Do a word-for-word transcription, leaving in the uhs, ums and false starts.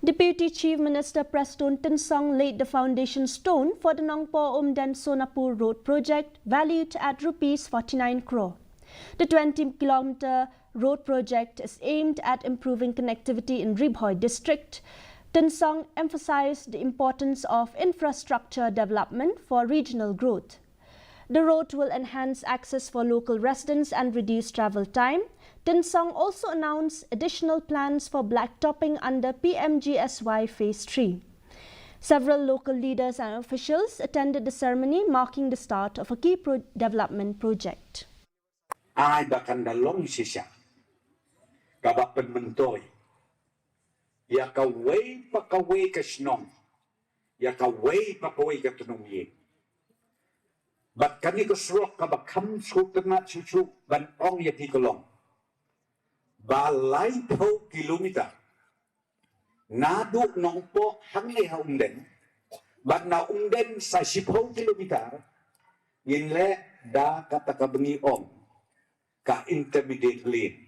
Deputy Chief Minister Prestone Tynsong laid the foundation stone for the Nongpoh Umden Sonapur Road project valued at rupees forty-nine crore. The twenty kilometer road project is aimed at improving connectivity in Ri Bhoi district. Tynsong emphasized the importance of infrastructure development for regional growth. The road will enhance access for local residents and reduce travel time. Tynsong also announced additional plans for blacktopping under P M G S Y Phase three. Several local leaders and officials attended the ceremony, marking the start of a key pro- development project. Ai ba kan da long shisha kaba pynmyntoi ïa kawei pa kawei ka shnong, ïa kawei pa kawei ka tnum ïing. Bad kane ka surok kaba kham sngewtynnat shuh shuh ban ong ïa phi ka long ba laiphew kilometer naduh Nongpoh hangne ha Umden, bad na Umden sa shiphew kilometer ngin leh da kata kaba ngi ong ka intermediate lane.